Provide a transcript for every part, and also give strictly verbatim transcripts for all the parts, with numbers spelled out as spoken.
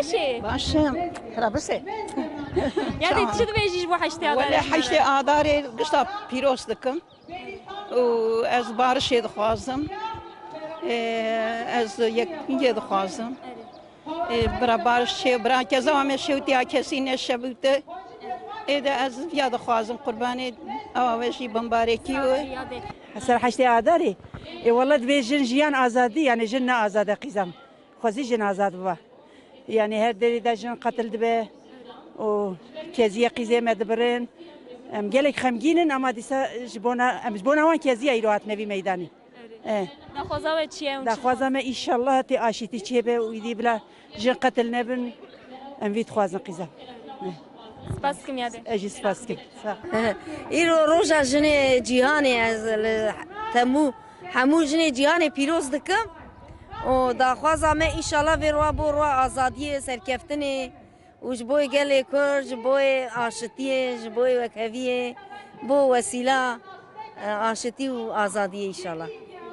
Baş e. Hira bise. Ya de çi dibêjî ji bo heştê Adarê? Wele heştê Adarê gişta pîroz dikim. Û ez barişê dixwazim. Ee, ez yekîngê dixwazim. Ee, bira bariş çê, bira keza me şewtiya kesî neşebûte. Ê de ez viya dixwazim qurbanê awa we jî bimbarekî we. Ser heştê Adarê. Ê wele dibê jin jiyan azadî, yani jin ne azade qîzam. Xwezî jin azad biba. Yani her derê de jin qetil dibe û keziyê qîzê me dibirin. Em gelek xemgîn in ama dîsa ji bona, em ji bona wan keziya îro hatine vî meydanê. Eh. Daxwaza we çi ye? Daxwaza me, înşallah tê aşîtî çêbe û îdî bila jin qetil nebin. Em vî dixwazin qîza. Eh. Spas dikim ya de. Ez jî spas dikim. Sağ ol. Îro roja jinê cîhanê, ez li temû hemû jinê cîhanê pîroz dikim. Û daxwaza me înşallah vê roja bo roja azadiyê, serkeftinê û ji bo gelê Kurd, ji bo aşitiyê, ji bo wekheviyê, bo wesîla, e, aşitî û azadiyê înşallah.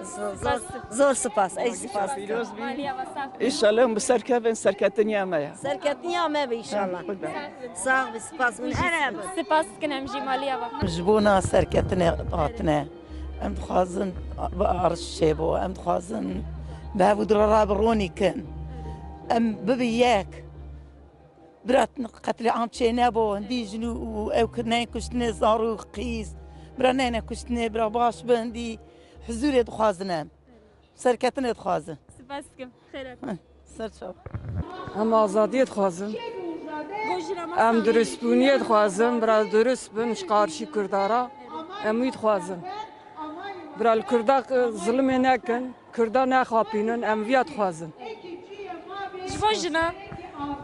Zo-, zor, zor spas, ey spas. Pîroz bî. Înşallah em bi ser kevin serketiniya me ya. Serketiniya me be înşallah. Sağ be, spas. Min ere be. Spas dikin em jî maliya ve. Ji bona serketinê hatine. Em dixwazin bi ariş çêbo. Em dixwazin bi hev û dira re bi ronî kin. Em bibi yek. Bira qetlîam çê nebo, hindî jin û ew kirine kuştinê, zarok, qîz. Bira neyne kuştinê, bira baş bi, hindî huzûrê dixwazin em. Serketinê dixwazin. Spas dikim. Xêr e. Heh, ser çav. Em azadiyê dixwazin. Em durustbûniyê dixwazin, bira durust bin ji qarşî Kurda re. Em wî dixwazin. Bira li Kurda, e, zilimê nekin. Kurda nexapînin, em viya dixwazin. Ji bo jina?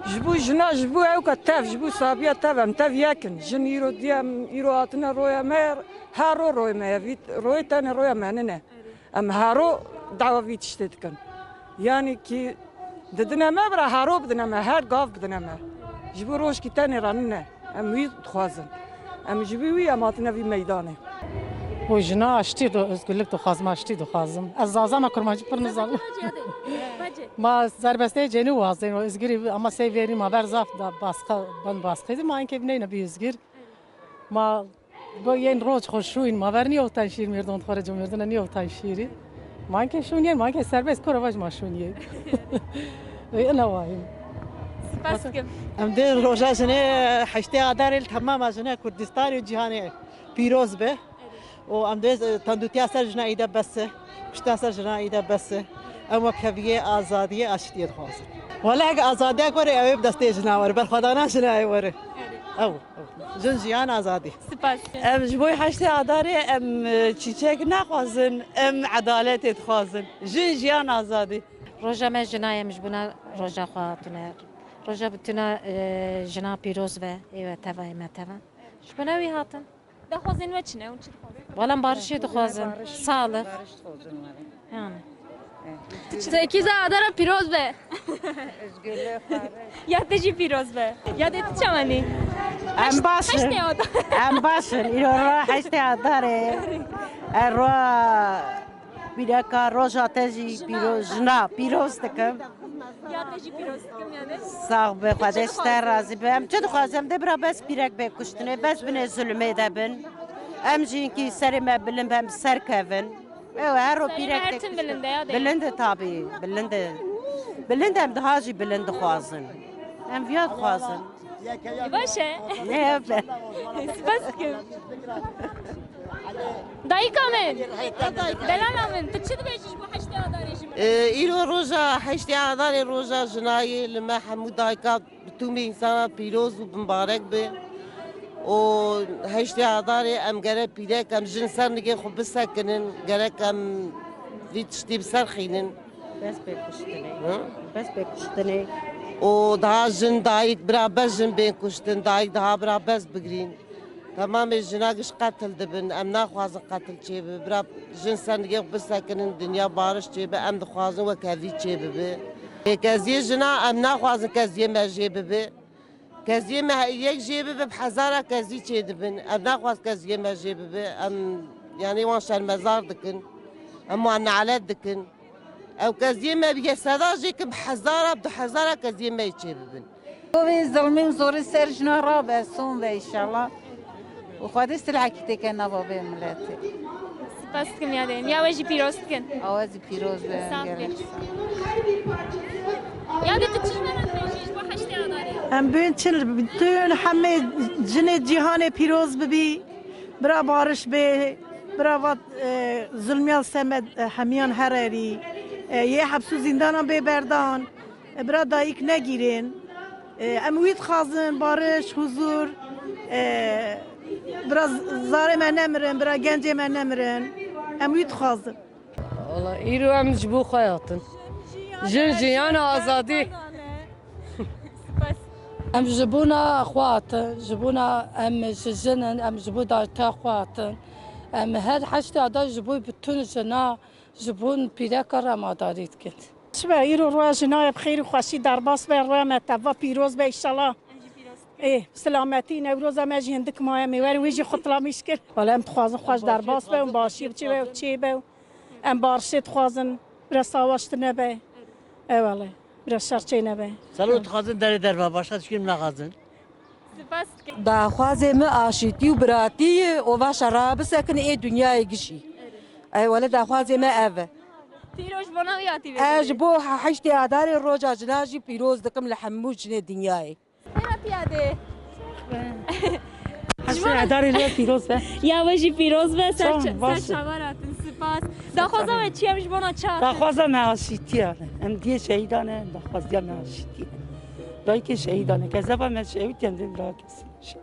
Ji bo jina, ji bo ew ke tev, ji bo sabiya tev, em tev yek in. Jin îro diye, em îro hatine roya me, her ro royê me ye, vî royê tenê roya me nine. Em her ro dawa vî tiştê dikin. Yanî kî didine me, bira her ro bidine me, her gav bidine me. Ji bo rojkî tenê re nine. Em wî dixwazin. Em ji wî wî em hatine vî meydanê. Bo jina aştî do, özgürlük dixwazim, aştî dixwazim. Ez zaza me kurmancî pir nizanim. Ma zerbestê cênî wazên, o özgürî ama sey verî ma ver zaf da baskı, ben baskıydı, ma enke bineyne bir özgür. Ma bo yên roj xwe şûyîn, ma ver niye utan şîr merdon xore cumhurduna niye utan şîri. Manke şûniyên, manke serbest koro vaj ma şûniyên. Ê, ina wahîm. Spas dikim. Em dê roja jinê heştê Adarê li temama jinê Kurdistan û cîhanê pîroz be. Û em dê tendûtiya ser jina îde bes e. Kuştiya ser jina îde bes e. Em wek heviyê azadiyê aşitiyê dixwazin. Wele heke azadiya gore ew ê bi destê jina were. Berxwedana jina ê were. Ew. Jin jiyan azadî. Spas. Em ji bo heştê Adarê em, e, çîçek naxwazin, em edaletê dixwazin. Jin jiyan azadî. Roja me jina ye, em ji bona roja xwe hatine. Roja bi tuna, e, jina pîroz be, ê we teva, ê me teva. Ji bona wî hatin. Daxwazên we çi ne? Hûn çi dixwazin? Wala em barişê dixwazin. Sağlık. Yani. Sekiz Adara pîroz be. Ya te jî pîroz be. Ya de tu çawanî? Em baş in. Heştê Adar. Em baş in. Îro ro heştê Adarê. E ro pîreka roja te jî pîroz, jina pîroz dikim. Ya te jî pîroz dikim yani. Sax be, Xwedê ji te razî be. Em çi dixwazim? De bira bes pîrek bê kuştinê, bes binê zulmê de bin. Em jî inkî serê me bilind be, em ser kevin. Ew her ro pîrek her tim bilind e ya de. Bilind e tabii, bilind e. Bilind em daha jî bilind dixwazin. Em viya dixwazin. Baş e. Ne be? Spas dikim. Dayika min. Delala min. Tu çi dibêjî ji bo heştê Adarê ji min? Ee, îro roja heştê Adarê roja jinayê li me hemû dayika bi tûmî însana pîroz û bimbarek be. Û heştê Adarê em gerek pîrek em jin ser nigê xwe bisekinin, gerek em vî tiştî bi ser xînin. Bes pê kuştinê. Hı? Bes pê kuştinê. Û daha jin dayik bira bez jin bên kuştin, dayik daha bira bez bigirîn. Temamê jina giş qetil dibin. Em naxwazin qetil çêbibe. Bira jin ser nigê xwe bisekinin, dinya bariş çêbe. Em dixwazin wek hevî çêbibe. Ê keziyê jina em naxwazin keziyê me jê bibe. Keziyê me he-, yek jê bibe bi hezara kezî çêdibin. Em naxwaz keziyê me jê bibe. Em, yanî wan şermezar dikin. Em wan nalet dikin. Ew keziyê me bike seda jê, ki bi hezara, bi du hezara keziyê me yê çê bibin. Kovê zilmî û zorî ser jina rabe, son be înşallah. Û Xwedê silhekî têke nava vê miletê. Spas dikim ya dayê. Ya we jî pîroz dikin. Awe jî pîroz be. Sağ ol. Gelek sağ ol. Ya de tu çi ji me re dibêjî ji bo heştê Adarê? Em bûn çil, bütün hemê cinê cîhanê pîroz bibî. Bira bariş bê, bira vat, e, zulmiyan semed, e, hemiyan hererî. E, yê hepsû zîndanan bê berdan. E, bira dayik negîrên. E, em wî dixwazin, bariş, huzur. E, bira z-, zarê me nemirin, bira gencê me nemirin. Em wî dixwazin. Wala îro em ji bo xwe hatin. Jin, jiyan, azadî. Em ji bona xwe hatin, ji bona em ji jin in, em ji bo dayika xwe hatin. Em her heştê Adarê ji bo bütün jina, ji bo pîreka re em adarî dikin. Çi be, îro roja jina ye, bi xêr û xweşî derbas be, roja me teva pîroz be, înşallah. Ê, silametî, Newroza me jî hindik maye, mêwerê wê jî xutlamîş kir. Wala em dixwazin xweş derbas be û başî biçe be û çê be û em barişê dixwazin, bira savaş tune be. Ewele, bira şer çê nebe. Salo dixwazin derê derva, başka tişkî naxwazin. Spas dikim. Daxwazê me aşîtî û biratî ye, û va şera bisekin ê dinyayê gişî. Ewele daxwazê me ev e. Pîroz bona wî hatî vê. Ez ji bo he-, heştê Adarê roja jina jî pîroz dikim li hemû jinê dinyayê. Xêr hatiye dê. Heştê Adarê li we pîroz be. Ya we jî pîroz be. Ser, çawa, ser baş e. Çavar hatin, spas. Daxwaza we çi ye, em ji bona çi hatin? Daxwaza me aşîtî ye. Em diyê şehîdan e, daxwaziya me aşîtî ye. Dayikê şehîdan e. Kezeba me şehîd kendin daha kesin şehîd.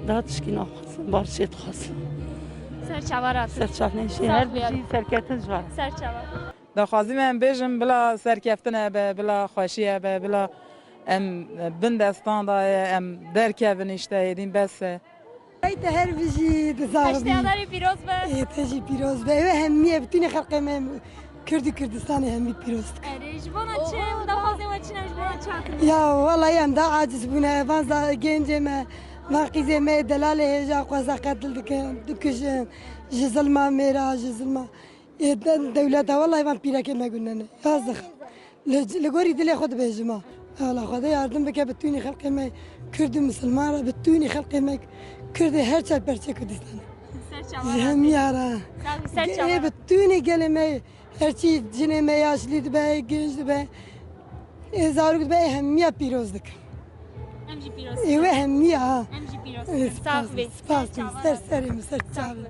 Daha tişkî naxwazin, barişê dixwazin. Ser çavar hatin. Ser çav neyşe, her bijî serketin ji we. Ser çavar. Daxwazî me em bêjin, bila serkeftin hebe, bila xweşî hebe, bila em bin destan de ye, em derkevin îşte, êdîn bes e. Ey te her bijî di zaribî. Heştê Adarê pîroz be. Ê te jî pîroz be. Ew hemî ye, bitûnê xelqê me Kurd û Kurdistanê hemî pîroz dikin. Erê, ji bona çi? Em daxwazê we çi ne, ji bona çi hatin? Ya, wellahî em da aciz bûne. Van za-, gencê me, van qîzê me, delalê hêja xwe za qetil dikin, dikujin. Ji zilma mêra, ji zilma Ê, de-, dewleta, wellahî van pîrekê me gunene. Yaz dixim. Li, li gorî dilê xwe dibêjim ha. Wela Xwedê yardim bike bitûnî xelkê me Kurd û Misilman re, bitûnî xelkê me Kurd ê her çar perçe Kurdistanê. Ser çavan. Ji hemiya re. Sağ ol, ser çavan. Ê, bitûnî gelê me, herçî cinê me yaşlî dibe, genç dibe. Ê, zarok dibe, ê hemiya pîroz dikim. Em jî pîroz dikin. Ê we hemiya ha. Em jî pîroz dikin. Ê, spas, sağ ol. Spas, ser serê min, ser çavê.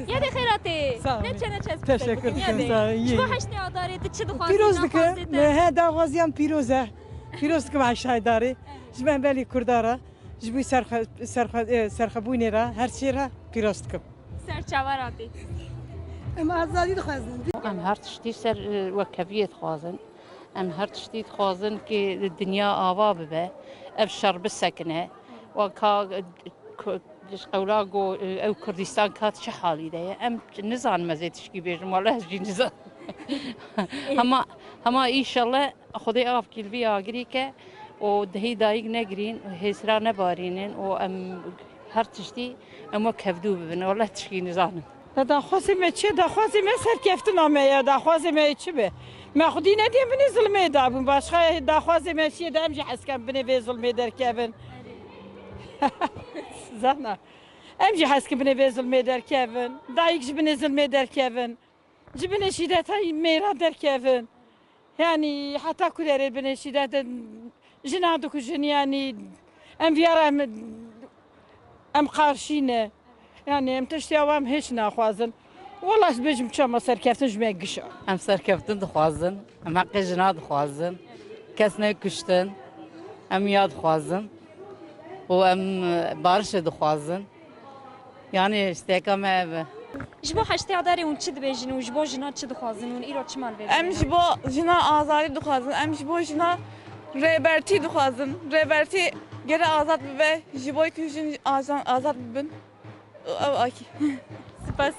Ya de xêr hatî. Sağ ol. Ne çene çes. Teşekkür ederim. Ya de. Sağ ol. Ji bo heştê Adarê tu çi dixwazî? Pîroz dikim. He, daxwaziyan pîroz e. Pîroz dikim heştê Adarê. Ji me belî Kurda re. Ji bo serxe-, serxe-, e, serxebûnê re, her çê re pîroz dikim. Ser çavan hatî. Em azadî dixwazin. Em her tiştî ser, e, wekheviyê dixwazin. Em her tiştî dixwazin ki dinya ava bibe, ev şer bisekine. Weka, e, ku-, ji qewla got, e, ew Kurdistan ka çi halî de ye? Em nizanim ez ê tişkî bêjim, wele ez jî nizanim. Hema, hema îşallah Xwedê avkî li vî agirî ke û dihî dayik negirîn, hêsira nebarînin û em her tiştî em wek hevdû bibin. Wele tişkî nizanim. Daxwazê me çi ye? Daxwazê me serkeftina me ye. Daxwazê me çi be? Me xwedî nediye binê zilmê de bûn. Başqa daxwazê me çi ye de em jî hez dikin binê vê zilmê derkevin. Zana. Em jî hez dikin binê vê zilmê derkevin. Dayik ji binê zilmê derkevin. Ji binê şîdeta mêra derkevin. Yanî heta ku derê binê şîdet in, jina dikujin, yanî em viyara em, em qarşî ne. Yanî em tiştê awa em hêç naxwazin. Wela ez bêjim çima serkeftin ji me giş e. Em serkeftin dixwazin, em heqê jina dixwazin. Kes neyê kuştin, em ya dixwazin û em, e, barişê dixwazin. Yanî steka me ev e. Ji bo heştê Adarê hûn çi dibêjin û ji bo jina çi dixwazin? Hûn îro çima li vê Em ji bo jina azadî dixwazin, em ji bo jina rêbertî dixwazin. Rêbertî gere azad bibe, ji bo ku jin ajan-, azad bibin. Ew akî. Spas.